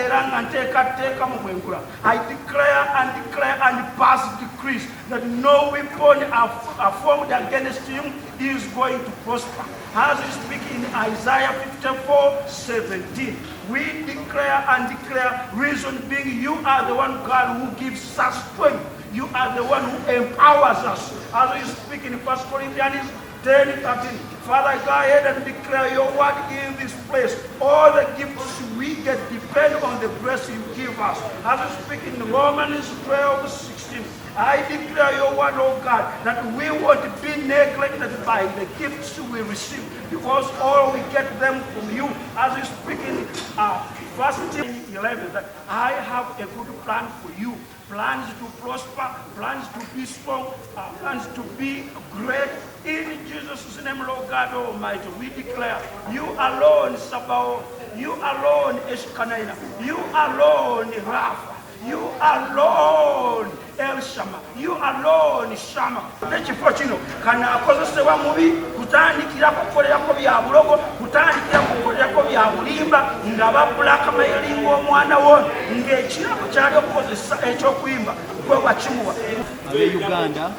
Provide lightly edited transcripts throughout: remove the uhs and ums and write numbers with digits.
Mbeera nga nteekateeka mu bwengula. I declare and declare and pass decrees that no weapon are formed against him is going to prosper, as he speak in Isaiah 54:17. We declare and declare, reason being, you are the one God who gives us strength. You are the one who empowers us, as we speak in 1 Corinthians 10:13. Father, go ahead and declare your word in this place. All the gifts we get depend on the grace you give us. As we speak in Romans 12:16, I declare your word, oh God, that we won't be neglected by the gifts we receive, because all we get them from you. As we speak in First Timothy 11, that I have a good plan for you. Plans to prosper, plans to be strong, plans to be great. In Jesus' name, Lord God Almighty, we declare you alone, Sabaoth, you alone, Eshkanaina, you alone, Rapha, you alone, El Shama, you alone, Shama. Ekifo kino kanaakozesebwa mubi kutandikira kukolerako bya bulogo, kutandikira kukolerako bya bulimba nga bablackmailinga omwana wo ng'ekirabo kyali okukozesa ekyokuyimba gwe wakimuwa. Ab'e Uganda,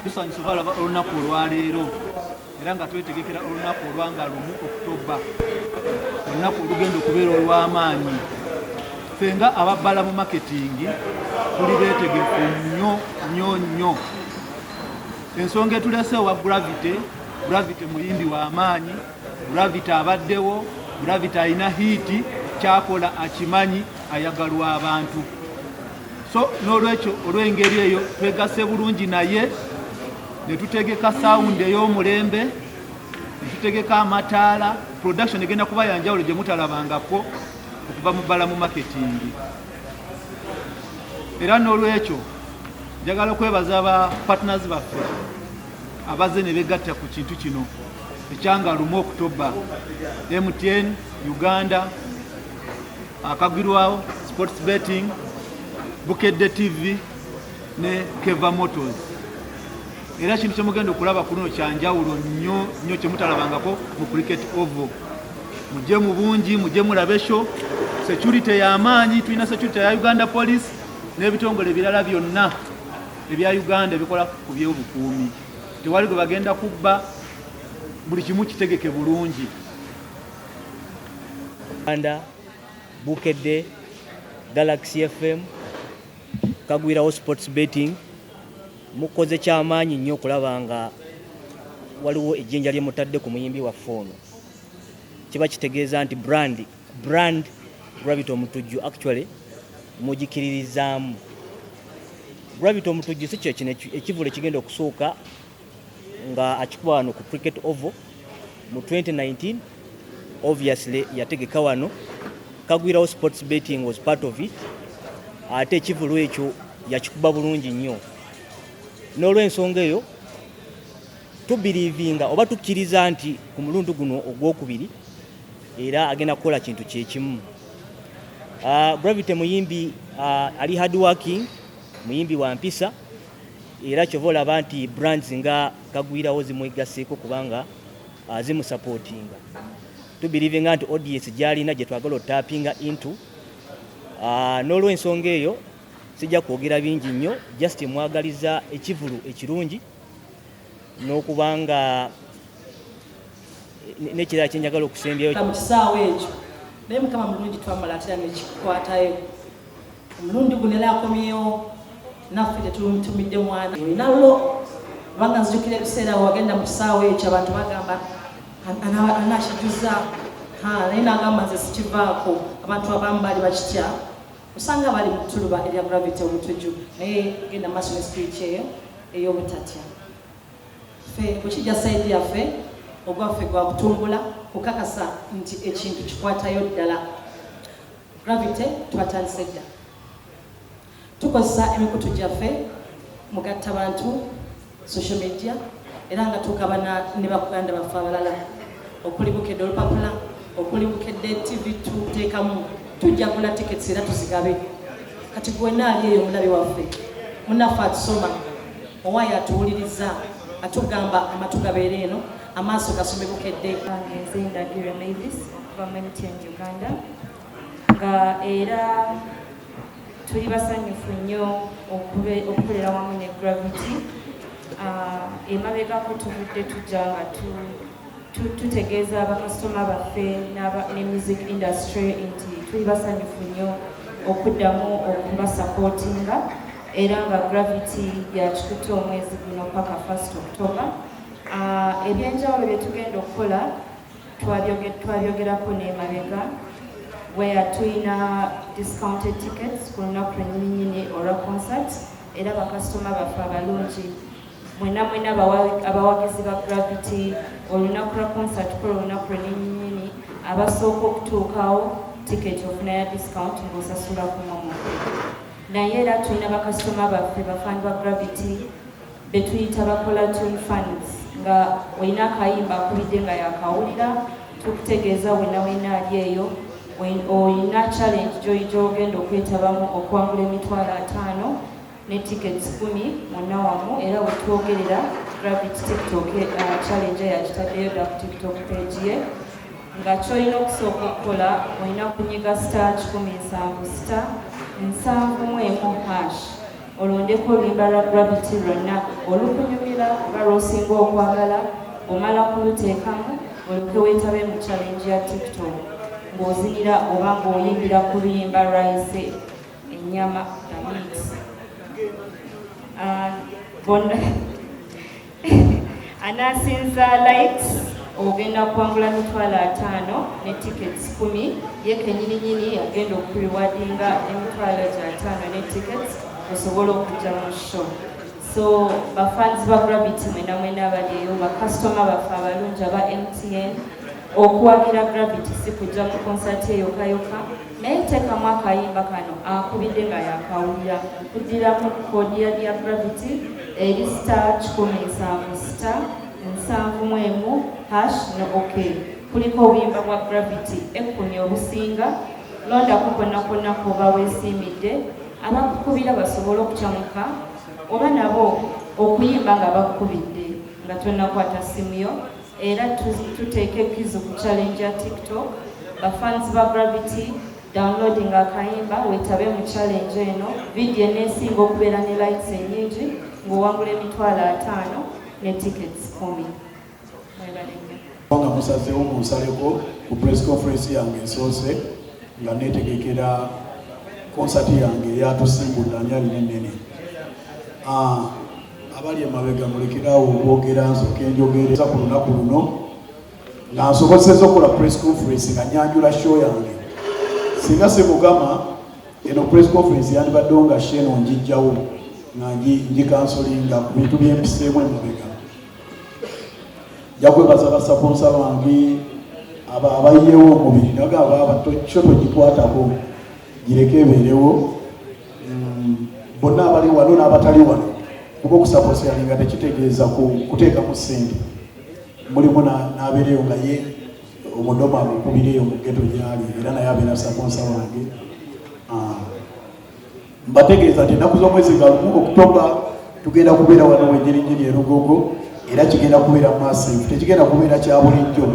tusanyusa obalaba olunaku olwaleero era nga twetegekera olunaku olwanga 1 Okutoba, olunaku olugenda okubeera olw'amaanyi. Ffe nga ababbala mu marketing tuli beetegefu nnyo nnyo nnyo. Ensonga etulese owa Gravity, Gravity muyimbi w'amaanyi, Gravity abaddewo, Gravity alina hit, kyakola akimanyi, ayagalwa abantu. So n'olwekyo, olw'engeri eyo, twegase bulungi naye ne tutegeka sound ey'omulembe, ne tutegeka amataala. Production egenda kuba yanjawulo gye mutalabangako okuva mu bbala mu marketing. Era n'olwekyo njagala okwebaza ba partners baffe abazze ne begatta ku kintu kino ekyanga 1 Okutoba: MTN Uganda, Akagwirwawo Sports Betting, Bukedde TV ne Keva Motors. Era kintu kyemugenda okulaba ku luno kyanjawulo nnyo nnyo kyemutalabangako mu Cricket Oval. Mujje mu bungi, mujje mulabe show. Security y'amaanyi, tulina security ya Uganda Police n'ebitongole ebirala byonna ebya Uganda ebikola ku byobukuumi. Tewali gwe bagenda kubba, buli kimu kitegeke bulungi. Uganda, Bukedde, Galaxy FM, Kagwirawo Sports Betting, mukoze kyamaanyi nnyo okulaba nga waliwo ejjinja lye mutadde ku muyimbi waffe ono. Kiba kitegeeza nti brand Gravity Omutujju actually mugikiririzaamu. Gravity Omutujju si kyo kino ekivulu ekigenda okusooka nga akikuba wano ku Cricket Oval. Mu 2019 obviously yategeka wano, Kagwirawo Sports Betting was part of it, ate ekivulu ekyo yakikuba bulungi nnyo. N'olwensonga eyo tubelievinga oba tukkiriza nti ku mulundi guno ogwokubiri era agenda kukola kintu kyekimu. Gravity muyimbi ali hard working, muyimbi wa mpisa, era kyova olaba nti brands nga Kagwirawo zimwegaseeko kubanga zimusupportinga. Tubelievinga nti audience gyalina gye twagala otappinga into. N'olwensonga eyo sijja kwogera bingi nnyo, just mwagaliza ekivulu ekirungi n'okubanga n'ekirala kyenjagala okusembyayo. Mu kisaawe ekyo, naye Mukama mulungi, twamala atera nekikwatayo. Omulundi guno era akomyewo naffe, tetumutumidde mwana olina lo, kubanga nzijukira ebiseera wagenda mu kisaawe ekyo, abantu bagamba anakijuza, naye nagamba nze sikivaako. Abantu abamu baali bakitya, osanga bali mu ttuluba erya Gravity Omutujju, naye genda maaso ne spirit eyo ey'obutatya. Ffe bwekijja side yaffe, ogwaffe gwa kutumbula, kukakasa nti ekintu kikwatayo ddala. Gravity twatandise dda, tukozesa emikutu gyaffe mugatta bantu, social media, era nga tugabana ne baganda baffe abalala okuli Bukedde olupapula, okuli Bukedde TV. Tuteekamu, tujja gula tickets era tuzigabe. Kati gwena ali eyo, omulabi waffe, munaffe atusoma, owaayo atuwuliriza, atugamba amatu gabeere eno, amaaso gasome Bukedde. Nze Ndagire Mavis okuva mu MTN Uganda. Nga era tuli basanyufu nnyo okukolera wamu ne Gravity. Emabegako tuvudde tujja nga tutegeeza abakasitoma baffe ne music industry nti tuli basanyufu nnyo okuddamu okubasupportinga, era nga Gravity yakikutte omwezi guno paka 1 October. Ebyenjawulo bye tugenda okukola twabyogerako n'emabega, where tulina discounted tickets ku lunaku lwennyininyini olwa concert. Era bakasitoma baffe abalungi mwena mwena abawagizi ba Gravity, olunaku lwa concert kola olunaku lwennyininyini, abasooka okutuukawo ticket ofuna ya discount ng'osasula ku MoMo. Naye era tulina bakasitoma baffe, bafaani ba Gravity betuyita ba caller tune fans, nga olina akayimba akubidde nga yakawulira, tukutegeeza wena wena ali eyo olina challenge gy'ogenda okwetabamu okuwangula 500,000 ne tickets 10 mwonna wamu. Era wetwogerera Gravity TikTok challenge yakitaddeyo dda ku TikTok page ye, nga kyolina okusooka okukola olina kunyiga *170*771# olondeko oluyimba lwa Gravity lwonna olukunyumira oba lw'osinga okwagala. Omala kuluteekamu olyoke weetabe mu challenge ya TikTok ng'ozinira oba ng'oyimbira ku luyimba lwayise ennyama, the meat. Bonna anaasinza likes ogenda kuwangula 500,000 ne tickets 10. Ye kenyininyini agenda okurewardinga 500,000 ne tickets osobola okujja mu show. So bafans ba Gravity mwena mwena abali eyo, bakasitoma baffe abalungi aba MTN, okuwagira Gravity si kujja mu concert eyokayoka, naye teekamu akayimba kano akubidde nga yakawulira. Kuddiramu code ya Gravity eri *170*71# ne OK. Kuliko obuyimba bwa Gravity 10 obusinga, londako kwonna kwonna kwoba weesiimidde, abakukubira basobole okukyamuka oba nabo okuyimba nga bakukubidde nga tonnakwata simu yo. Era tuteeka ekizu ku challenge ya TikTok. Bafans ba Gravity, downloading akayimba weetabe mu challenge eno. Vidiyo eneesinga okubeera ne likes ennyingi ng'owangula 500,000 ne tickets 10. Mwebale nnyo. Nga musazeewo munsaleko ku press conference yange esoose nga neetegekera konsati yange eyatusimbudde ani alina ennene. Abali emabega mulekeraawo okwogera, nsooke njogereza ku lunaku luno nga nsobosezza okukola press conference nga nyanjula show yange. Singa si Mukama, eno press conference yandibaddewo nga show eno njijjawo nga ngicancelinga ku bintu byempiseemu emabega. Nja kwebaza basponsor bange abayiyewo omubiri nagamba aba kyo togikwatako, gireke ebeerewo. Bonna abali wano n'abatali wano, kuba okusponsoringa tekitegeeza kuteekamu ssente. Mulimu n'abeereyo nga ye omudomo agukubireeyo mu ghetto gyali, era naye abeera sponsor wange. Mbategeeza nti ennaku z'omwezi nga 1 Okutoba tugenda kubeera wano wennyininyini e Lugogo, era kigenda kubeera massive, tekigenda kubeera kya bulijjo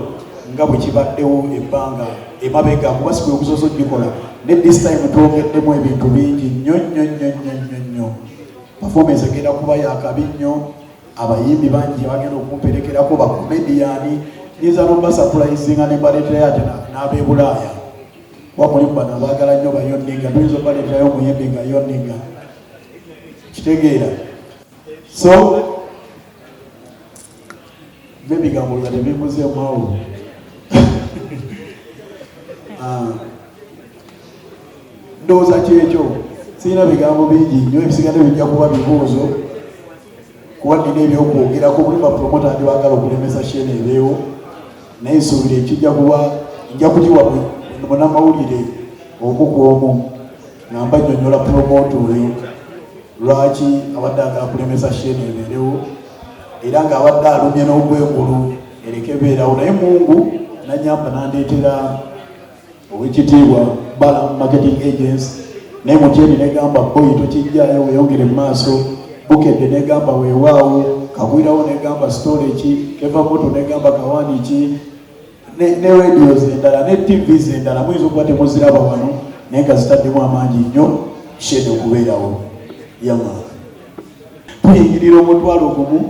nga bwe kibaddewo ebbanga emabega, kuba si gwe gusoose ogikola. Ne this time twongeddemu ebintu bingi nnyo nnyo nnyo nnyo nnyo nnyo. Performance egenda kuba yakabi nnyo, abayimbi bangi bagenda okumperekerako, bakomediyani nyinza n'obasurprisinga ne mbaleeterayo ate n'ab'e Bulaaya, kuba mulimu bano abaagala nnyo bayoniga, tuyinza obaleeterayo omuyimbi nga yoniga kitegeera. So ebigambo nga tebimbuzeemu awo. Ndowooza kyekyo, sirina bigambo bingi nnyo, ebisigadde bijja kuba bibuuzo, kuba nina ebyokwogerako. Mulimu bapromota ndi baagala okulemesa show eno ebeewo, naye nsuubira ekijja kuba nja kugiwa munnamawulire omu ku omu nga mbannyonnyola promoter oyo lwaki abadde agala kulemesa show eno ebeerewo, era ng'abadde alumye n'ogwengulu ereke ebeerawo. Naye Mungu nanyamba nandeetera owekitiibwa Bala Marketing Agency, naye Mutyeni negamba, "Boyi, tokijjaayo, weeyongere mu maaso." Bukedde negamba, "Weewaawo." Kagwirawo negamba, "Story ki?" Keva Moto negamba, "Kawani ki?" Ne radios endala ne TVs endala muyinza okuba temuziraba wano. Naye nga zitaddemu amaanyi nnyo show eno okubeerawo. Yama tuyingirira 10,000,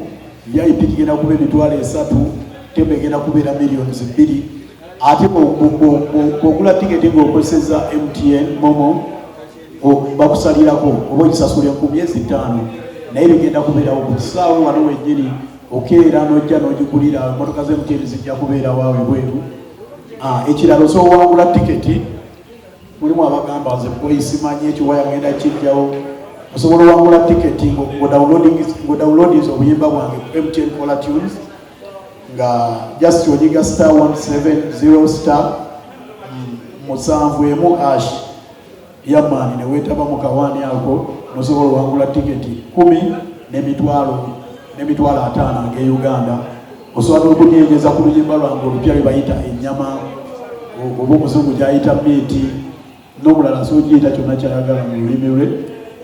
VIP kigenda kuba 30,000, tembe egenda kubeera 2 million. Ate bw'ogula tiketi ng'okozeseza MTN MoMo, bakusalirako oba ogisasula 5,000. Naye bigenda kubeerawo ku kisaawe wano wennyini. Okeera n'ojja n'ogigulira, emotoka za MTN zijja kubeerawo awo ebweru. Ekirala, osobola owangula tiketi. Mulimu abagamba nze boyi simanyi ekiwaya ngenda kijjawo. Osobola owangula tiketi ng'odownloadinze obuyimba bwange ku MTN Caller Tunes, nga just onyiga star 170 star 71 hash. Yamaani neweetaba mu kawaani ako, nosobola owangula tiketi 10 n'emitwalo 50 ag'e Uganda. Osobola n'okunyenyeza ku luyimba lwange olupya lwe bayita Ennyama, oba omuzungu gyayita Meat, n'omulala asobola ogiyita kyonna kyayagala mu lulimi lwe.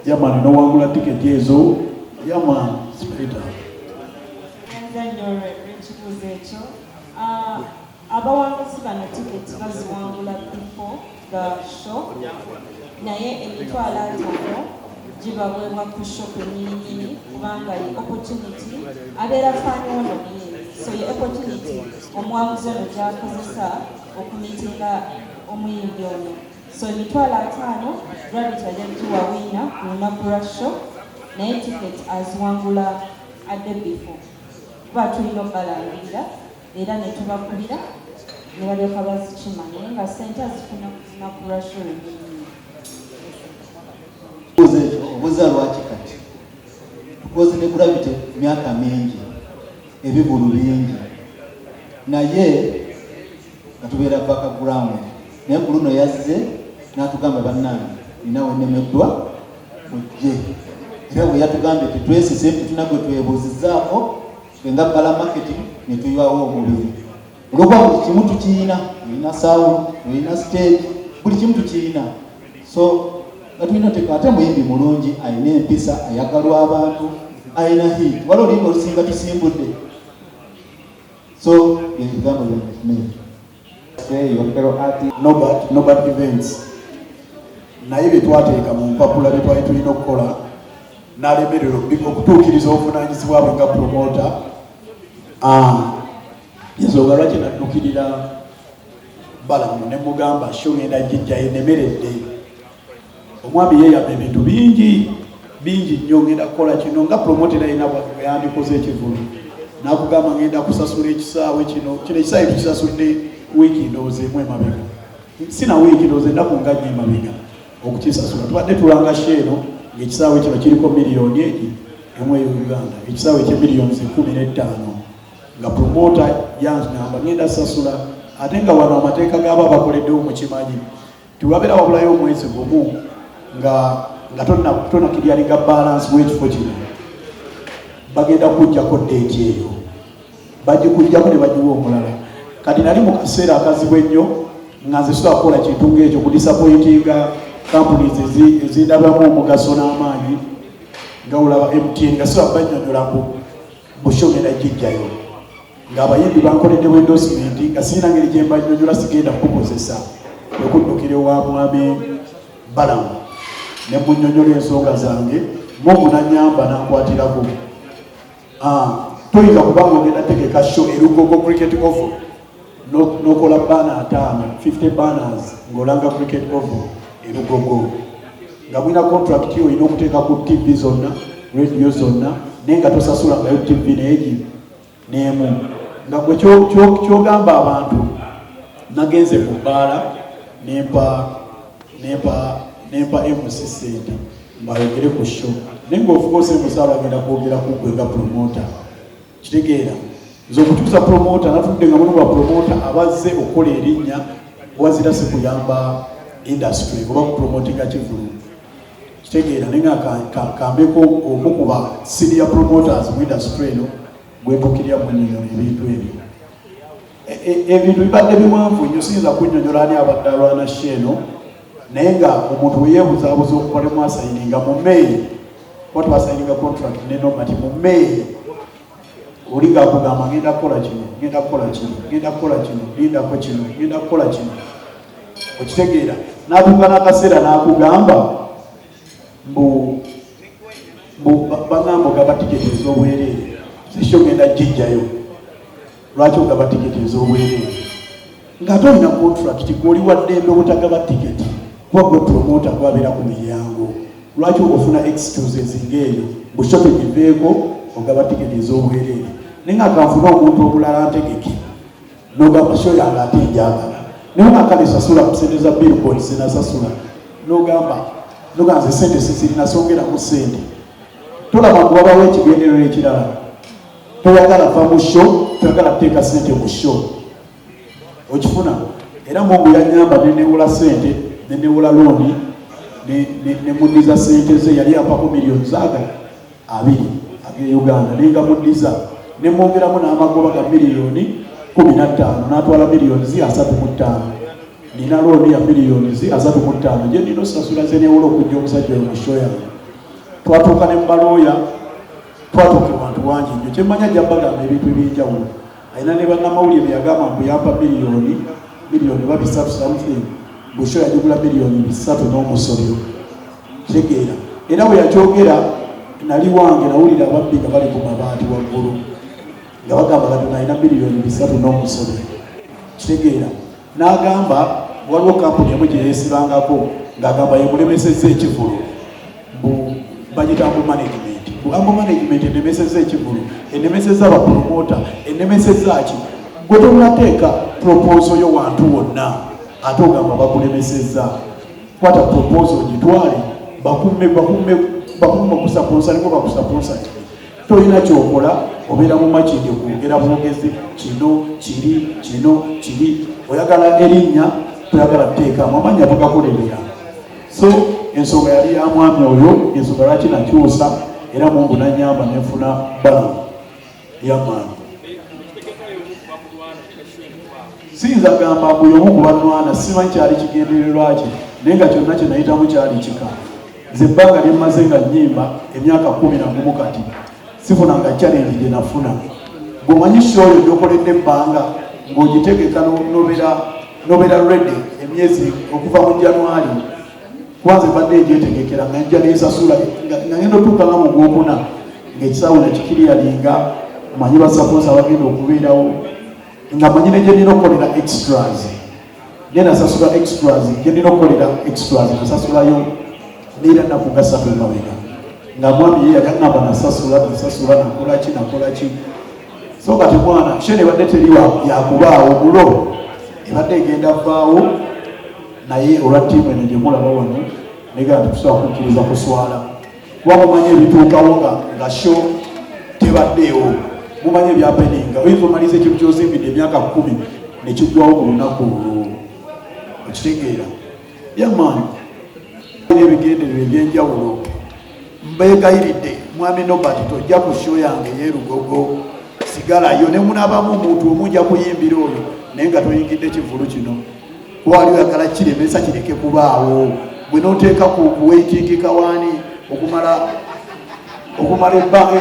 Yamaani n'owangula tiketi ezo. Yamaani spirita. Nze nnyo olw'ekibuuzo ekyo. Abawanguzi bano tiketi baziwangula before the show, naye 50,000 gibaweebwa ku show kwennyininyini, kubanga ye opportunity abeera fan wono muyimbi, so ye opportunity omuwanguzi ono gy'akozesa okumiitinga omuyimbi ono. So 50,000 Gravity ajja kugiwa winner ku lunaku lwa show, naye ticket aziwangula a day before, kuba tulina okubalangirira era ne tubakubira ne balyoka bazikima, naye nga sente azifuna ku lunaku lwa show lwennyini. Obuuza ekyo, obuuza lwaki kati tukoze ne Gravity myaka mingi, ebivulu bingi, naye nga tubeera background. Naye ku luno yazze n'atugamba, "Bannange, nina wenemeddwa, mujje." Era bwe yatugambye, tetwesise, tetulina gwe twebuuzizaako, ffe nga Bala Marketing ne tuyiwawo omubiri, olwokuba buli kimu tukiyina. Tulina sound, tulina stage, buli kimu tukiyina. So nga tulina teka, ate muyimbi mulungi, alina empisa, ayagalwa abantu, alina hit, waliwo oluyimba olusinga tusimbudde. So ebigambo byange. Say your fellow artist. Nobert Events, naye bye twateeka mu mpapula bye twali tulina okukola, n'alemererwa okutuukiriza obuvunaanyizibwa bwe nga promoter. Ensonga lwaki naddukirira Balamu ne mugamba show ngenda gijjayo enemeredde. Omwami yeeyama ebintu bingi bingi nnyo, ngenda kukola kino, nga promoter alina bwe yandikoze ekivulu, n'akugamba ngenda kusasula ekisaawe kino. Kino ekisaawe tukisasulidde wiiki ndowooza emu emabega, sina wiiki, ndowooza ennaku nga nnya emabega okukisasula. Tubadde tulanga show eno ng'ekisaawe kino kiriko miliyoni egi 1 eyo Uganda, ekisaawe ekyemiliyoni 15, nga promoter yangamba ngenda sasula. Ate nga wano amateeka g'aba bakoleddewo mukimanyi tiwabeera wabulayo omwezi gumu nga tonaclearinga balance w'ekifo kino, bagenda kujjako date eyo, bagikugjako ne bagiwa omulala. Kati nali mu kaseera akazibu ennyo nga nze sobola kukola kintu ng'ekyo, kudisappointinga companies ezindabamu omugaso n'amaanyi, nga olaba MTN, nga sobola bannyonnyola mbu bu show ngenda gijjayo, ng'abayimbi bankoleddewo endorsement, nga sirina ngeri gye mbanyonnyola sigenda kukozesa. Okuddukira ewa mwami Balamu ne munnyonnyola ensonga zange, Mungu nanyamba nankwatirako. Toyinza kubanga ogenda tegeka show e Lugogo Cricket Oval, n'okola banner 50, 50 banners, ng'olanga Cricket Oval e Lugogo, nga mulina contract, olina okuteeka ku TV zonna, radio zonna, naye nga tosasula ngayo TV neegi n'emu, nga gwe kyogamba abantu nagenze mu bbaala nempa MC sente mbayogere ku show, naye nga of course MC abagenda kwogera ku gwe nga promoter. Kitegeera nze okutuusa promoter natudde nga muno ba promoter abazze okukola erinnya, wazira si kuyamba industry oba kupromotinga kivulu. Kitegeera, naye nga kambeko omu ku ba senior promoters mu industry eno gwentukirira munyonyola ebintu ebyo. Ebintu bibadde biwanvu nnyo, siyinza kunnyonnyola ani abadde alwana show eno, naye nga omuntu bwe yeebuzaabuza okuva lwe mwasigninga mu May, kuba twasigninga contract ne Nomati mu May, oli ng'akugamba ngenda kukola kino, ngenda kukola kino, ngenda kukola kino, lindako kino, ngenda kukola kino. Okitegeera? N'atuuka n'akaseera n'akugamba mbu bagamba ogaba tiketi ez'obwereere, sisyo genda gijjayo. Lwaki ogaba tiketi ez'obwereere ng'ate olina contract? Gw'oli wa ddembe obutagaba tiketi kuba gwe promoter, gwabeera ku miryango. Lwaki ofuna excuses ng'eyo mbu show tugiveeko, ogaba tiketi ez'obwereere? Naye nga kanfune omuntu omulala ntegeke, nogamba show yange ate njagala, naye nga kale sasula ku sente za billboard zinasasula, nogamba nze sente sizirina, songeramu sente. Tolaba ngu wabawo ekigendererwa ekirala? Toyagala va mu show, toyagala kuteeka sente mu show, okifuna? Era Mungu yanyamba nenewula sente, nenewula loan, nemudiza sente ze yali ampako miliyoni zaaga 20 age Uganda, nenga mudiza nemwongeramu n'amagoba ga miliyoni 15, n'atwala miliyoni zi 35. Nina loan ya miliyoni zi 35 gye nina osasula, ze newola okujja omusajja oyo mu show yange. Twatuuka ne mubalooya, twatuuka ewantu wangi nnyo. Kyemmanya, ajja bagamba ebintu ebyenjawulo. Alina ne bannamawulire be yagamba mbu yampa miliyoni ba 300 something, bu show yagigula miliyoni 300 n'omusobyo. Kitegeera? Era bwe yakyogera nali wange, nawulira ababbi nga bali ku mabaati waggulu nga bagamba Katonda alina miliyoni 300 n'omusobyo. Kitegeera? N'agamba waliwo kampuni emu gye yeesibangako ng'agamba yemulemesezza ekivulu, mbu bagita Ambu Management, mbu Ambu Management enemesezza ekivulu, enemesezza abapromota, enemesezza ki. Gwe tonateeka proposal yo wantu wonna, ate ogamba bakulemesezza. Kwata proposal ogitwale, bakumme, bakumme, bakumme okusaponseringa, bakusaponseringe. Tolina kyokola, obeera mu Makindye kwogera bwogezi, kino kiri, kino kiri. Oyagala erinnya, toyagala kuteekamu amannya, togakolerera. So ensonga yali ya mwami oyo, ensonga lwaki nakyusa, era Mungu nanyamba nenfuna balamu yamaanyi. Siyinza gamba mbu y'omu ku banwana, simanyi kyali kigendererwa kye, naye nga kyonna kye nayitamu kyali kika. Nze ebbanga lye mmaze nga nnyimba, emyaka 11 kati, sifunanga challenge gye nafuna. Bw'omanyi show yo gyokoledde ebbanga ng'ogitegeka, nobeera ready emyezi okuva mu January, kubanze mbadde egyetegekera nga nja nensasula, nga ngenda otuuka nga mu gwokuna ng'ekisaawe nakikiriyalinga, manyi basponsor abagenda okubeerawo, nga manyi ne gye nina okukolera extras, naye nasasula extras gye nina okukolera extras, nasasulayo neera nnaku nga 3 emabega, nga mwami ye yali aŋŋamba nasasula, nasasula, nakola ki, nakola ki. So kati mwana, show ebadde teri yakubaawo mulo, ebadde egenda vaawo, naye olwa ttiimu eno gye mulaba wano, naye nga tetusobola kukkiriza kuswala, kuba mumanyi ebituukawo nga show tebaddeewo. Mumanyi ebyapeninga, oyinza omaliriza ekintu kyozimbidde emyaka 10 nekiggwawo mu lunaku olwo. Okitegeera? Yamaani ebigendererwa ebyenjawulo. Mbeegayiridde, mwami Nobert, tojja ku show yange ey'erugogo, sigalayo ne munaabamu omuntu omu, nja kuyimbira oyo, naye nga toyingidde kivulu kino. Kuba wali oyagala kiremesa kireke kubaawo, bwe noteeka ku waiting kawaani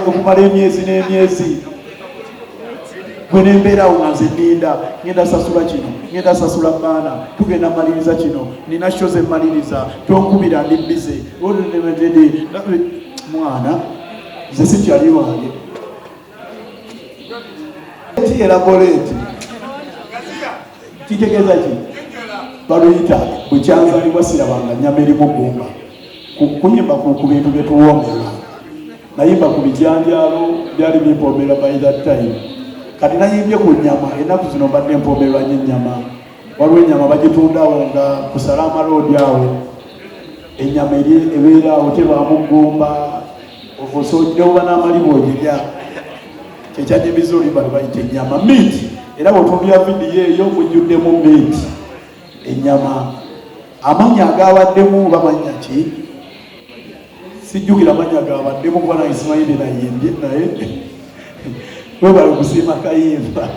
okumala emyezi n'emyezi, gwe nembeerawo nga nze nninda, ngenda sasula kino, ngenda sasula baana, tugenda maliriza kino, nina show ze mmaliriza, tonkubira, ndi busy. Mwana, nze sikyali wange. Elaborate kitegeeza ki? Baluyita bwekyanzalibwa sirabanga nyama erimu gumba. Kuyimba ku bintu byetuwoomerwa, nayimba ku bijanjaalo, byali bimpomerwa by that time. Kati nayimbye ku nyama. Ennaku zino mbadde mpomerwa nnyo ennyama. Waliwo ennyama bagitundawo nga ku Salama Road awo, ennyama eri ebeera awo tebaamu ggumba, oba n'amaliba ogirya. Kyekyanyimiza oluyimba lwe bayita Ennyama, meat. Era bw'otumbya vidiyo eyo mujjuddemu meat, ennyama. Amannya agabaddemu bamanya ki? Sijjukira mannya gabaddemu kuba naye simanyi bye nayimbye, naye webale kusiima kayimba.